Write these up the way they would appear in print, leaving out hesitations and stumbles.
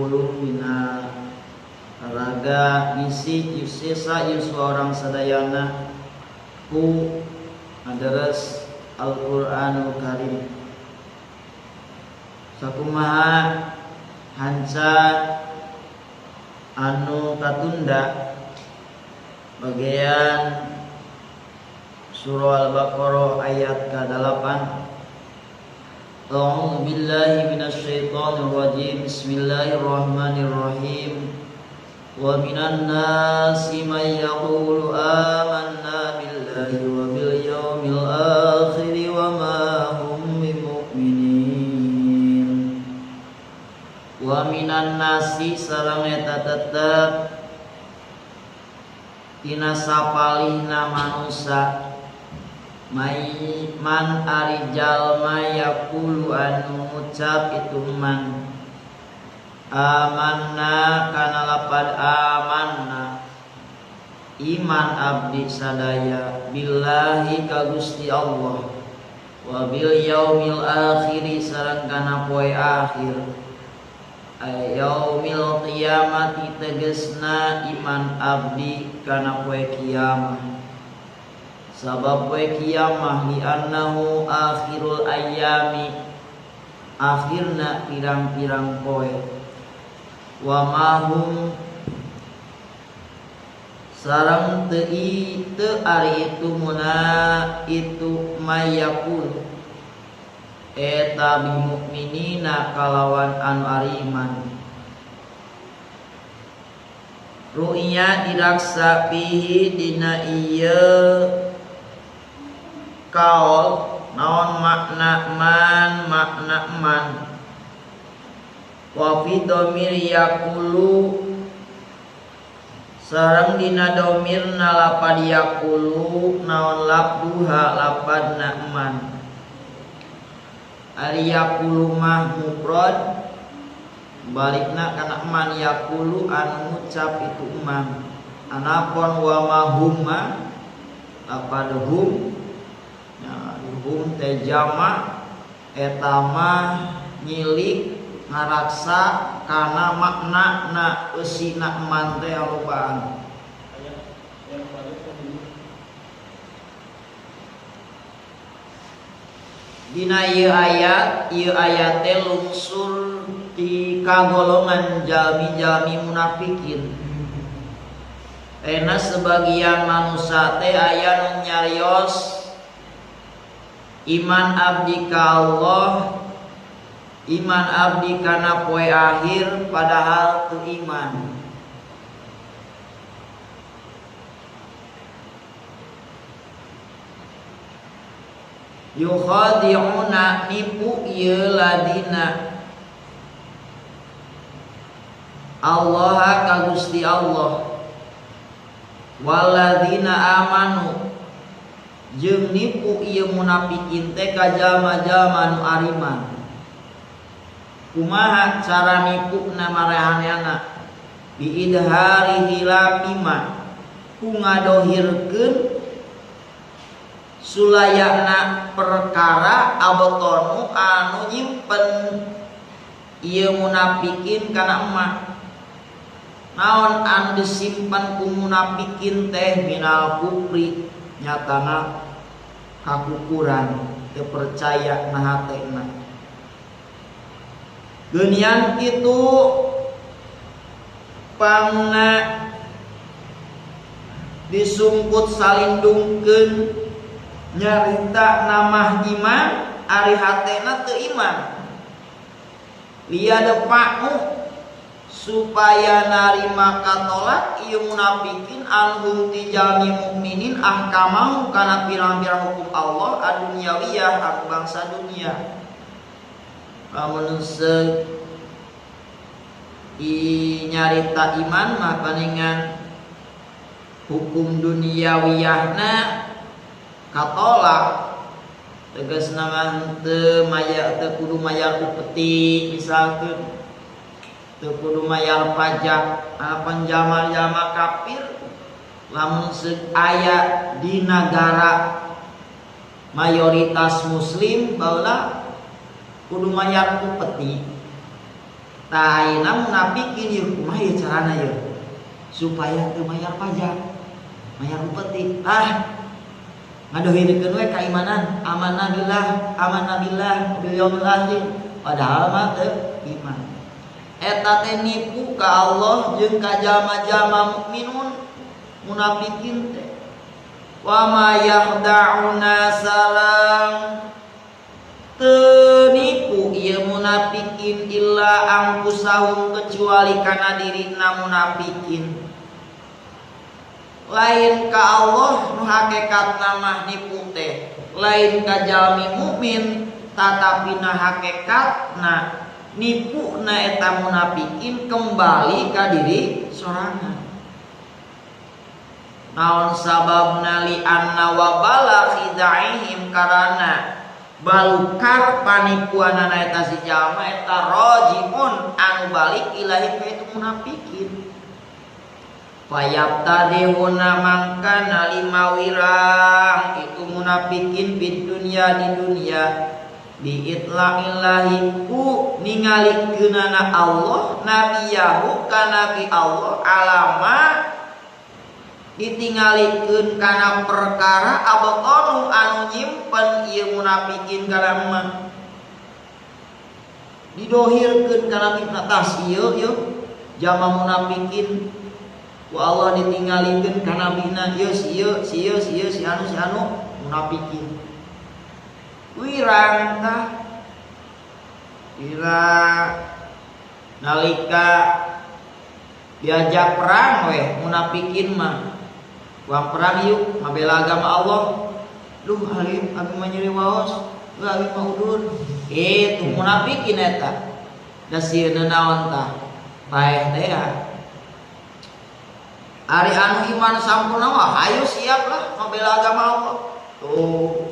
60 dina raga bisi yusesa yuswa orang sadayana ku aderes Al-Qur'anul Karim. Sakumaha hanca anu katunda bagian surah Al-Baqarah ayat ke-8. A'udzu billahi minasyaitonir rajim. Bismillahirrahmanirrahim. Wa minan nasi may yaqulu amanna billahi wa bil yaumil akhir wa ma hum bimu'minin. Wa minan nasi sareng eta tetep tina sapalihna manusa mai man ari jalma yaqulu anu ngucap itu man amanna kana lapad amanna iman abdi sadaya billahi ka Gusti Allah wa bil yaumil akhir sareng kana poe akhir ay yaumil qiyamati tegesna iman abdi kana poe kiamah. Sabab poe kiamah li annahu akhirul ayyami akhirna pirang-pirang poe. Wa mahum sareng teu teu ari itu muna itu mayakul eta bimukminina kalawan anu ari iman. Ru'ya diraksa fihi dina ieu kaol naon makna man makna man wa fi dhamir yaqulu sareng dina dhamirna lapad yaqulu naon labduha lapadna man. Ari yaqulu mah mufrad balikna kana man yaqulu anu ngucap itu man. Anapun wa ma huma lapad hum hum teh jama eta mah nyilik ngaraksa kana makna na eusina man teh alobaan. Dina ieu ayat teh lungsur ti kagolongan jalmi-jalmi munafikin. Ena sebagian manusia teh aya nu nyarios iman abdi ka Allah, iman abdi kana poe akhir padahal teu iman. Yukhadi'una nipu ieu ladina Allah ka Gusti Allah waladina amanu jeung nipu ieu munafikin teh ka jalma-jalma nu ariman. Kumaha cara nipuna marehanana? Biidhari hilafima ku ngadohirkeun sulayana perkara abotonu anu nyimpen ieu munafikin kana emak. Naon anu disimpen ku munafikin teh minal kufri nyatana kakukuran teu percaya na hatena. Geuningan kitu pangna disungkut salindungkeun nyarita namah iman ari hatena teu iman. Liyadfa'u supaya narima katolak ieu munafikin anhum ti jalmi mukminin ahkamahu kana pirang-pirang hukum Allah adunyawiyah anu bangsa dunia. Lamun nyarita iman mah paningan hukum duniawiyahna katolak tegasna mah teu maya teu kudu mayar upeti misalkeun teu kudu mayar pajak apan jalma-jalma kafir lamun seuk aya di nagara mayoritas muslim baheula kudu mayar upeti. Tah ayeuna munafikin ieu kumaha ieu carana ieu supaya teu mayar pajak, mayar upeti. Ah, ngadohirkeun we kaimanan, amanah billah bil yaumil akhir, padahal mah teu iman. Eta teh nipu ka Allah jeung ka jalma-jalma mukminun munafikin teh. Wa ma yakhda'una salam teu nipu ieu munafikin illa angfusahum kecuali kana dirina munafikin. Lain ka Allah nu hakikatna mah nipu teh, lain ka jalmi mukmin tatapi na hakikatna nipu na eta munafikin kembali ka diri sorangan. Naon sababna li anna wabala khidaihim karana balukar panipuanana eta si jalma eta rajiun anu balik ilahi ka itu munafikin. Fayabtadihuna mangkana lima wirang itu munafikin bid dunya di dunia biitla'illahi ku ningalikeunana Allah nabiyahu ka nabi Allah alama ditingalikeun kana perkara abtanu anu nyimpen ieu munafikin kana mah didohirkeun kana nabi tas ieu ieu jama munafikin ku Allah ditingalikeun ka nabina ieu si ieu si ieu si ieu si anu munafikin wirang tah ira nalika diajak perang weh munafikin mah uang perang yuk ngabela agama Allah duh alim abi mah nyeri waos duh abi mah udur itu munafikin eta da sieun naon tah paeh teh ya. Ari anu iman sampurna mah hayu siap lah ngabela agama Allah tuh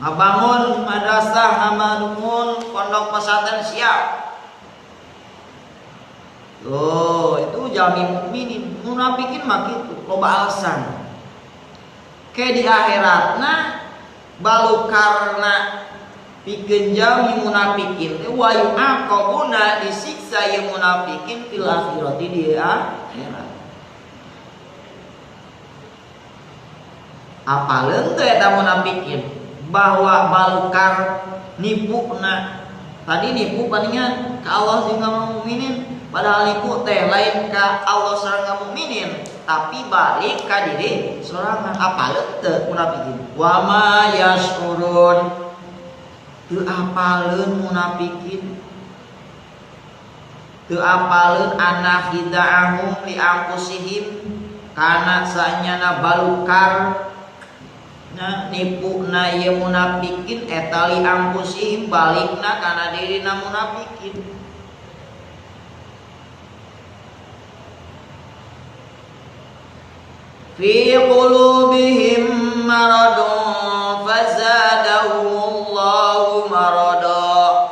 ngabangun madrasah ngabangun pondok pesantren siap. Tuh, itu jalmi mukminin, munafikin mah kitu, loba alasan. Ke di akhiratna balukarna pikeun jalmi munafikin teh wa yu'aqabuna disiksa ieu munafikin fil akhirati di akhirat. Apaleun teh eta munafikin bahwa balukar nipuna tadi nipu paningan ka Allah jeung ka mukminin. Padahal nipu teh lain ka Allah sareng ka mukminin, tapi balik ka diri sorangan. Apaleun teu munafikin? Wa ma yashurun teu apaleun munafikin. Teu apaleun anna khida'ahum li anfusihim kana sanyana balukar na nipu na ieu munafikin eta li anfusihim balikna kana dirina munafikin. Fi qulubihim maradun fazadahumullahu marada.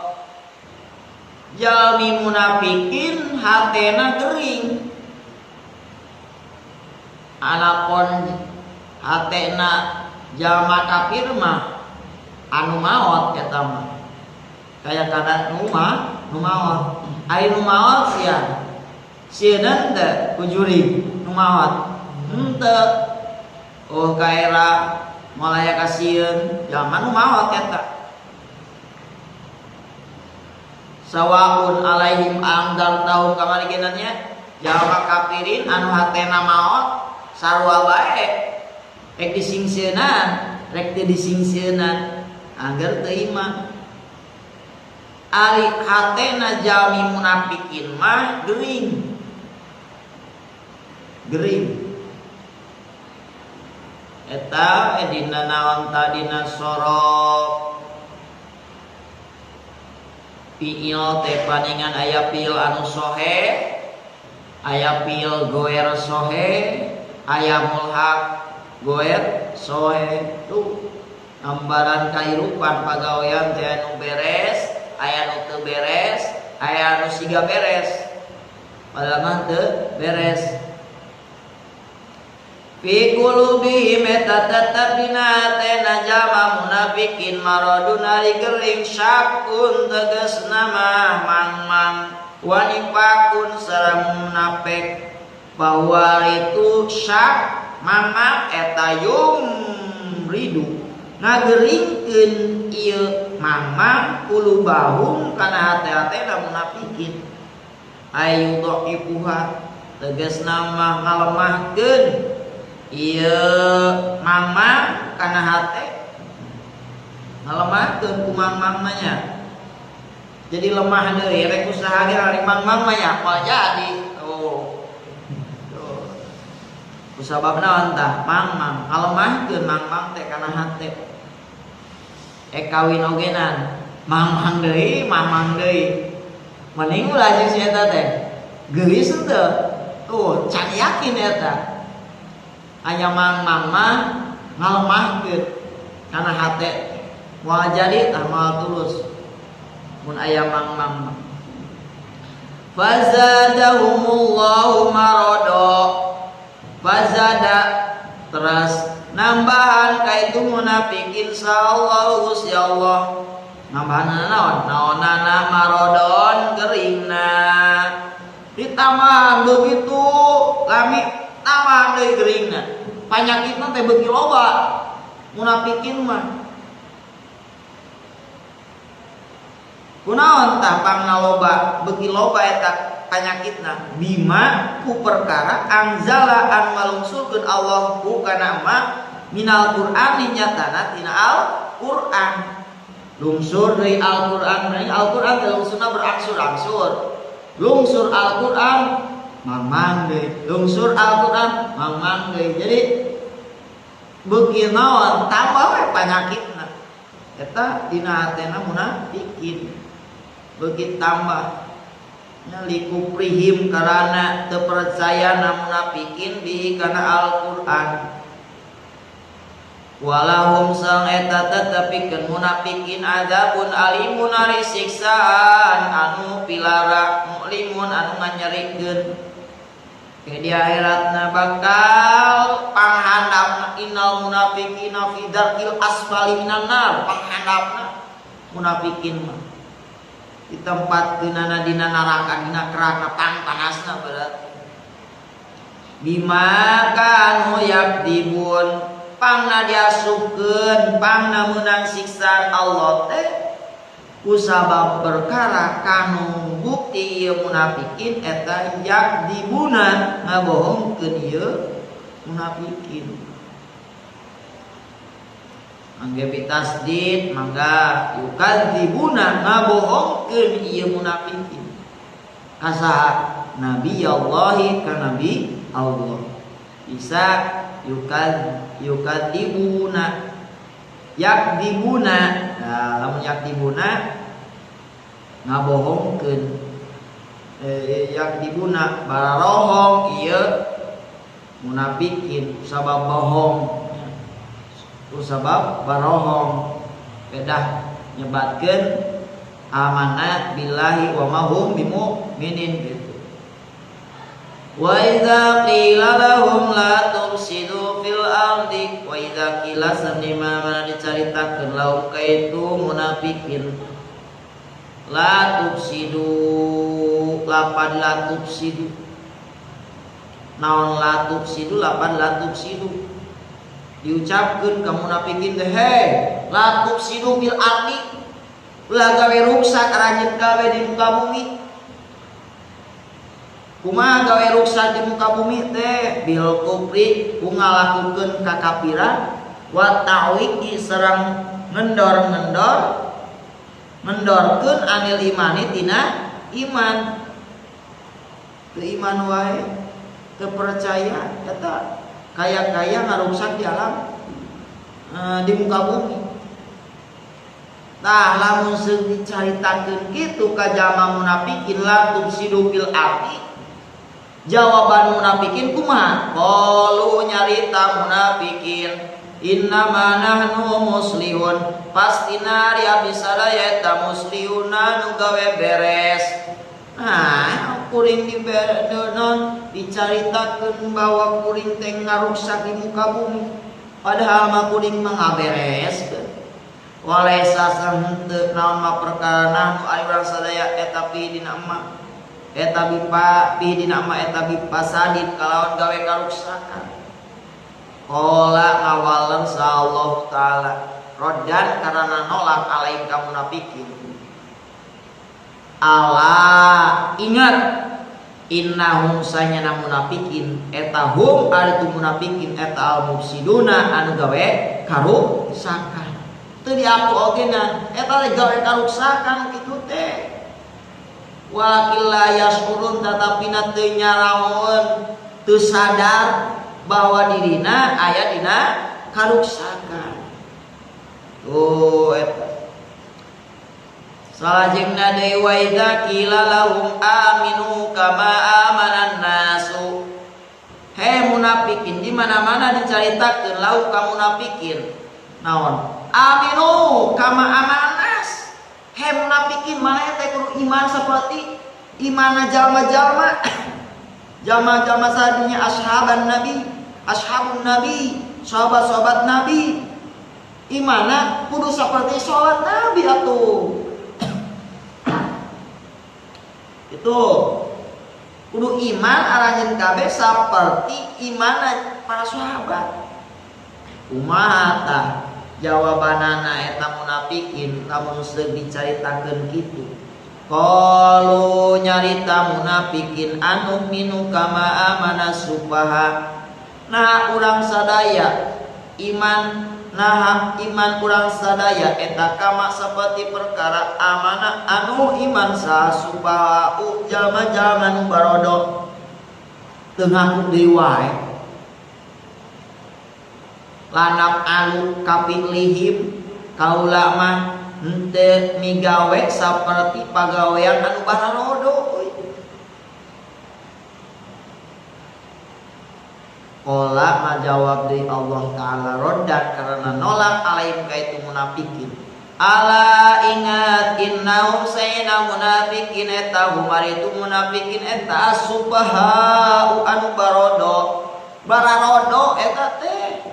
Jalmi munafikin hatena gering. Anapun hatena jalma kafir mah anu maot eta mah. Kaya kana nu mah nu maot. Ari nu maot sia. Sieun teu ku jurig nu maot. Henteu. Oh kaera moal aya kasieun jalma nu maot eta. Sawaun alaihim angdartahum kamari genannya jalma kafirin anu hatena maot sarua bae rek disingsieunan rek teu disingsieunan angger teu iman. Ari hatena jalmi munafikin mah gering. Gering. Eta dina naon tadina sorok fiil teh paningan aya fiil anu sohe, aya fiil goer sohe, aya mulhaq goer sohe. Tuh gambaran kahirupan pagawean teh anu beres, aya nu teu beres, aya anu siga beres. Padahal mah teu beres. Fi qulubihim eta tetep dina hatena jalma munafikin maradun ari gering syakun tegasna mah mangmang wa nifakun sareng munafik bahwa itu syak mangmang eta yumridu ngageringkeun ieu mangmang qulubahum kana hate-hatena munafikin ayu dhaifuha tegasna mah ngalemahkeun ieu mangmang kana hate ngalemahkeun ku mangmang mah nya. Jadi lemah deui rek usaha ge ari mangmang mah nya moal jadi. Oh. Tuh. Kusabab naon tah mangmang ngalemahkeun mangmang teh kana hate. Kawin ogenan mangmang deui mangmang deui. Mending ulah jeung si eta teh. Geulis henteu. Tuh, can yakin eta. Aya mangmang mah ngalemahkeun kana hate. Moal jadi tah moal tulus. Mun aya mangmang mah. Fazadahumullahu marada. Fazada teras nambahan ka itu munafikin sallallahu Gusti Allah. Nambahan naon? Naonana marodon geringna. Ditambah begitu lami tambah deui geringna. Panyakitna teh beuki loba munafikin mah. Kunaon tah pangna loba beuki loba eta panyakitna bima ku perkara anzala an malungsurkeun Allah ku kana ma minal Qur'ani nyatana tina Al-Qur'an. Lungsur dari Al-Qur'an, dari Al-Qur'an teh lungsurna berangsur-angsur. Lungsur Al-Qur'an mamang deui, lungsur Al-Qur'an mamang deui. Jadi beuki naon tambah we panyakitna. Eta dina hatena munafikin. Beuki tambah nya likuprihim karana teu percaya na munafikin bihi kana Al-Qur'an. Walahum sang eta tetepikeun munafikin adzabun alimun ari siksaan anu pilara mulimun anu nganyerikeun. Ke di akhiratna bakal panghandapna innal munafiqina fi darkil asfali minan nar, panghandapna munafikin mah ditempatkeunana dina neraka dina kerana pang panasna berat. Bima kanu yakdibun pangna diasupkeun pangna meunang siksaan Allah teh kusabab perkara kanu bukti ieu munafikin eta yakdibuna ngabohongkeun ieu munafikin. Mangga bitasdid mangga yukadzibuna ngabohongkeun ieu munafikin kasaha Nabi Allahi ka Nabi Allah bisa yukadzibuna yakdibuna. Nah lamun yakdibuna ngabohongkeun yakdibuna bararohong ieu munafikin sabab bohong sabab barohong pedah nyebatkeun amanat billahi wa ma hum bimu'minin gitu. Wa idza qila lahum la tufsidu fil ardi wa idza qila sanima mana dicaritakeun lahum ka itu munafikin la tufsidu lapan la tufsidu naon la tufsidu lapan la tufsidu diucapkeun ka munafikin teh hei la tufsidu fil ardi ulah gawe ruksak aranjeun gawe di muka bumi. Kumaha gawe ruksak di muka bumi teh bil kufri ku ngalakukeun kakafiran wa ta'wiki sareng ngendor-ngendor ngendorkeun anil imani tina iman teu iman wae teu percaya eta kaya-kaya ngaruksak di alam di muka bumi. Tah lamun seung dicaritakeun kitu ka jalma munafikin la tufsidu fil ardi jawaban munafikin kumaha? Qalu nyarita munafikin innama nahnu muslihun pastina ari abdi sadaya eta muslihuna nu gawe beres. Nah, kuring dibere naon dicaritakeun bahwa kuring teh ngaruksak di muka bumi padahal mah kuring mah ngabereskeun walaisa henteu naon mah perkara nahnu ari urang sadaya eta pi dina emak eta bipa pi dina emak eta bipasadin kalawan gawe karuksakan. Qala ngawalan Allah taala roddan karena nolak alaihim ka munafikin. Ala ingat innahum sanyana munafikin eta hum ari tu munafikin eta al mufsiduna anu gawe karuksakan. Teu diaku oge na eta teh gawe karuksakan kitu teh. Walakin la yashurun tatapina teu nyaraon teu sadar bahwa dirina aya dina karuksakan. Oh eta. Salajengna deui wa idza qila lahum aminu kama amanan nasu. He munafikin di mana-mana dicaritakeun lau ka munafikin. Naon? Aminu kama amanan nas. He munafikin maneh teh kudu iman saperti imanna jalma-jalma. Jalma-jalma sadunya ashaban nabi, ashabun nabi, sahabat-sahabat nabi. Imana kudu saperti sahabat nabi atuh. Itu kudu iman aranjeun kabeh saperti imana para sahabat. Kumaha tah jawabanana eta munafikin lamun seug dicaritakeun kitu. Qalu nyarita munafikin anu minu kama amana sufaha. Nah urang sadaya iman nah iman urang sadaya eta kama seperti perkara amanah anu iman sasufaha jalma-jalma nu barodo teu ngaku deui wae lanap alu kapilihim kaula mah henteu migawe saperti pagawean anu barodo. Qala majawab deui Allah taala roddan karena nolak alaihim ka itu munafikin. Ala ingat innahum sayna munafikin eta humar itu munafikin eta asubahau anu barodo. Bararodo eta teh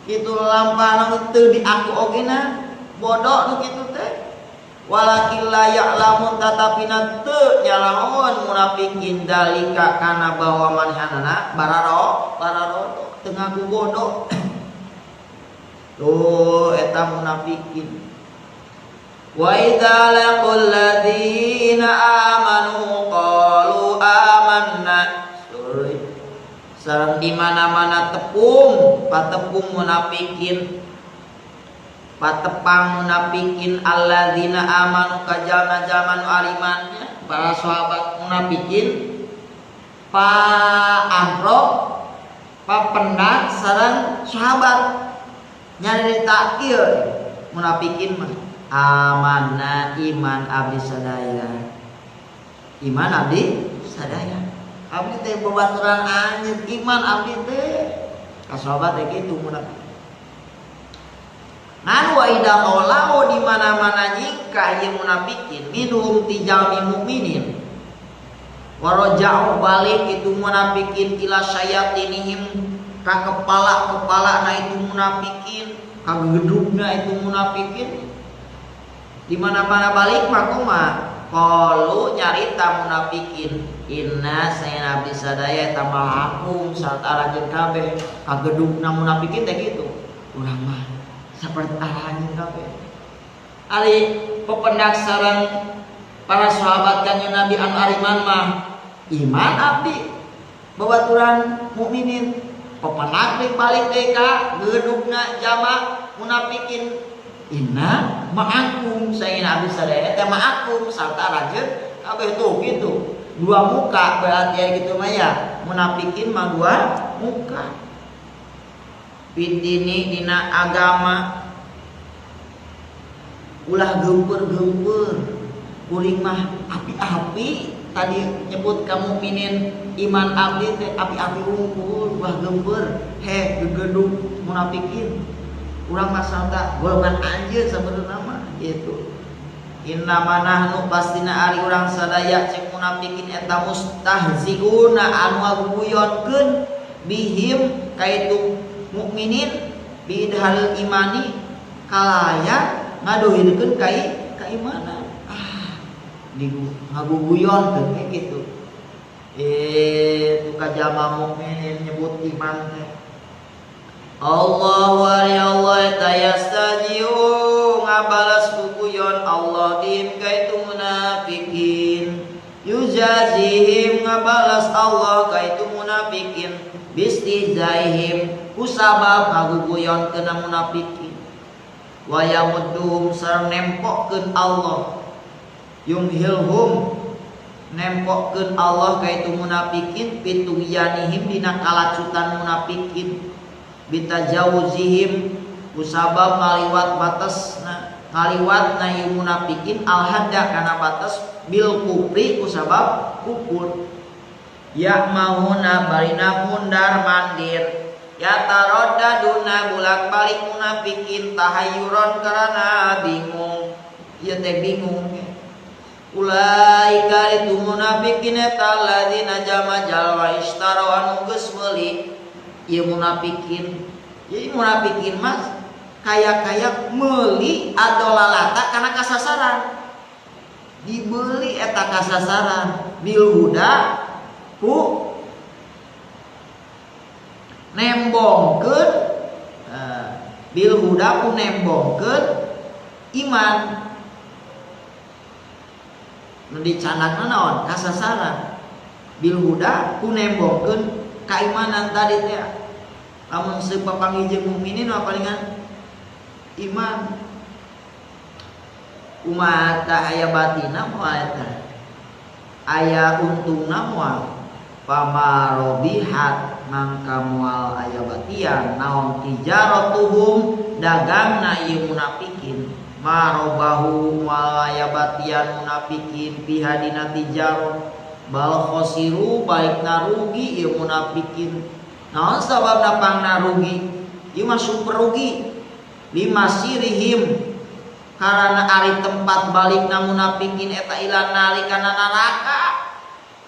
kitu lampahna teu diaku ogena bodoh nu kitu teh. Walakin la ya'lamun tatapina teu nyalaon munafikin dalika kana bahwa manhanana bararodo teu ngaku bodoh. Tuh eta munafikin. Wa idza laqul ladzina amanu qalu amanna. Sareng di mana-mana tepung patepung munafikin patepang munafikin alladzina amanu ka jalma-jalma nu alimannya para sahabat munafikin pa amrok pa pendak sareng sahabat nyarita kieu munafikin mah amanna iman abdi sadaya iman abdi sadaya abdi teh babaturan anjeun iman abdi teh ka sahabat teh kitu munafik. Ngan wa idza qalau di mana-mana nyingkah ieu munafikin minhum ti jalmi mukminin wa raja'u balik itu munafikin ila syayatinihim ka kepala-kepala na itu munafikin ka gedugna itu munafikin di mana-mana balik mah kumaha qalu nyarita munafikin inna sayna abdi sadaya eta mahakum sarta aranjeun kabeh ka gedugna munafikin teh kitu urang mah seperti aranjeun kabeh. Ari pependak sareng para sahabat kanjeng Nabi anu ariman mah iman abdi babaturan mukminin pependak deui balik deui ka gedugna jama munafikin inna ma'akum sayna abdi sadaya teh ma'akum sarta aranjeun kabeh tuh gitu. Dua muka berarti ya gitu mah ya munafikin mah dua muka. Pidini dina agama ulah geumpeur-geumpeur kuring mah api-api tadi nyebut kamu mukminin iman abdi teh api-api unggul ulah geumpeur he gegedug munafikin urang mah sarta golongan anjeun sabenerna mah gitu. Inna manahnu pastina ari urang sadaya cek munafikin eta mustahziuna anu ngaguguyonkeun bihim kaitu mukminin bidhal imani kalaya ngadohirkeun kaimanan. Ah, ngaguguyonkeun kayak gitu. Tu kajama mukminin nyebut iman teh. Allahu ari Allah eta yastajiu ngabalas guguyon Allah bihim kaitu munafikin. Yujazihim ngabalas Allah kaitu munafikin bistihzaihim kusabab ngaguguyon kana munafikin. Wa yamudduhum sareng nempokkeun Allah. Yumhilhum nempokkeun Allah kaitu munafikin pituyanihim dina kalacutan munafikin. Bitajawuzihim kusabab ngaliwat batasna ngaliwat na ieu munafikin alhadda kana batas bil kufri kusabab kufur. Ya mauna barina mundar mandir ya taroddaduna bulak-balik munafikin tahayyuron karena bingung. Ieu teh bingung. Ulaika itu munafikin eta alladzina jama jalwa ishtaraw anu geus meuli ieu munafikin. Jadi munafikin mas kaya-kaya meuli adolalata karena kasasaran. Dibeli eta kasasaran bil huda ku nembongkeun bil huda ku nembongkeun iman. Nu dicandakna naon? Kasasaran. Bil huda ku nembongkeun kaimanan tadi teh. Lamun seupapanggih jeung mukminin mah palingan iman. Kumaha tah aya batina moal eta. Aya untungna moal. Pamarobihat mangka moal aya batian naon tijaratuhum dagangna ieu munafikin. Marobahu moal aya batian munafikin piha dina tijarah. Bal khosiru baikna rugi ieu munafikin. Naon sababna pangna rugi? Ieu mah super rugi. Limasirihim karana ari tempat balikna munafikin eta ila nari kana neraka.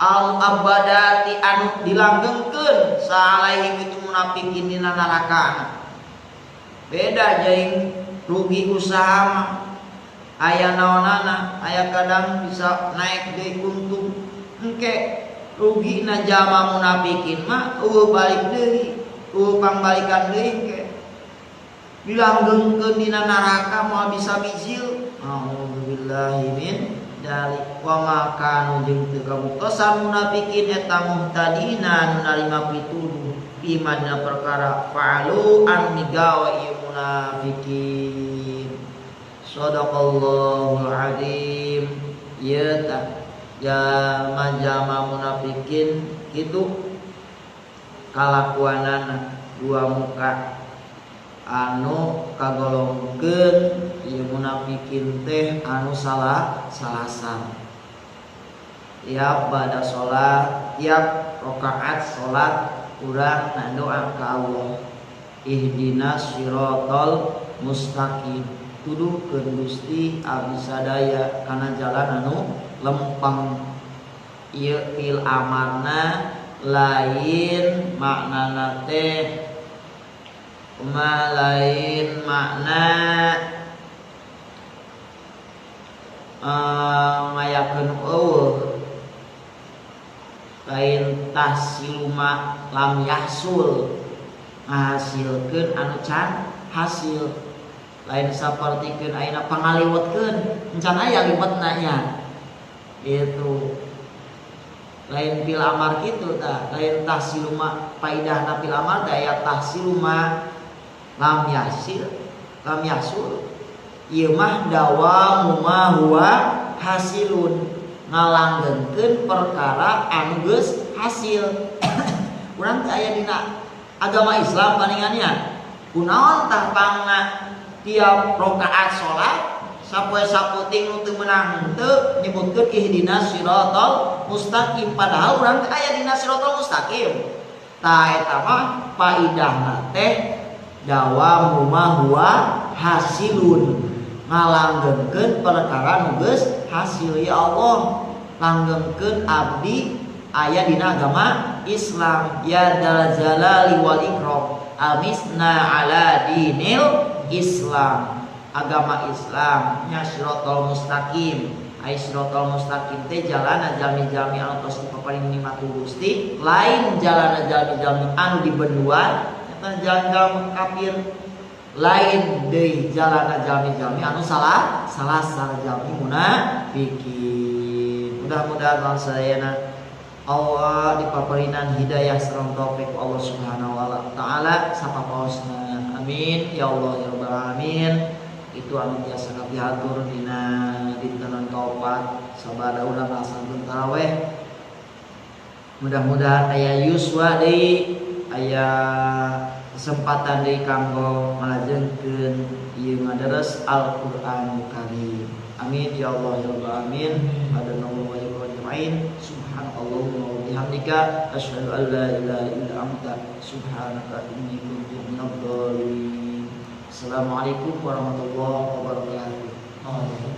Al abadati anu dilanggengkeun saalaihim itu munafikin dina neraka. Beda jeung rugi usaha mah. Aya naonana, aya kadang bisa naik deui untung. Engke rugi na jama munafikin mah eueuh balik deui, eueuh pangbalikan deui engke. Dilanggengkeun dina neraka moal bisa bijil. A'udzubillahi min dzalik. Wa ma kanu jeung teu kabuktosan munafikin eta muhtadina nu narima pituduh iman dina perkara fa'alu anu migawe ieu munafikin. Shadaqallahul azim. Ieu tah jama-jama munafikin kitu kalakuanana dua muka anu kagolongkeun ieu munafikin teh anu salah salasan. Tiap pada salat, tiap rakaat salat urang ngadoa ka Allah, ihdinas siratal mustaqim. Tuduhkeun Gusti abdi sadaya kana jalan anu lempeng. Ieu fil amarna lain maknana teh kumaha, lain makna ngayakeun eueuh, lain tahsiluma lam yahsul ngahasilkeun anu can hasil, lain sapertikeun ayeuna pangaliwetkeun encan aya liwetna nya gitu. Lain fil amar kitu tah, lain tahsiluma faidahna fil amar teh aya tahsiluma lam yahsil lam yahsul. Ieu mah dawamu ma huwa hasilun, ngalanggengkeun perkara anu geus hasil. Urang teh aya dina agama Islam paningannya. Kunaon tah pangna tiap rakaat salat sapoe saputing nu teu meunang teu nyebutkeun ihdinas siratal mustaqim, padahal urang teh aya dina siratal mustaqim. Tah eta mah faidahna teh dawamu ma huwa hasilun, ngalanggengkeun perkara nu geus hasil. Ya Allah, Langgengkeun abdi aya dina agama Islam ya dzal jalali wal ikram amisna ala dinil Islam agama Islam nya siratal mustaqim ai siratal mustaqim teh jalana jalmi-jalmi anu tos dipaparin nikmat Gusti lain jalana jalmi-jalmi anu dibenduan eta jalan-jalan kafir lain deui jalana jalmi-jalmi anu salah salah salah jalmi munafikin. Mudah-mudahan sadayana Allah dipaparinan hidayah sareng taufik Allah Subhanahu wa taala sapapaosna. Amin ya Allah ya rabbal alamin. Itu anu biasa kapihatur dina dintenan kaopat sabada urang laksanakeun tarawih. Mudah-mudahan aya yuswa deui, aya kesempatan deui kanggo ngalajengkeun ieu ngadares Al-Qur'anul Karim. Amin ya Allah ya rabbal alamin. Hadanallahu wa iyyakum ajmain. Subhanakallahumma wa bihamdika asyhadu an la ilaha illa anta subhanaka inni kuntu minadh dhalimin. Assalamualaikum warahmatullahi wabarakatuh.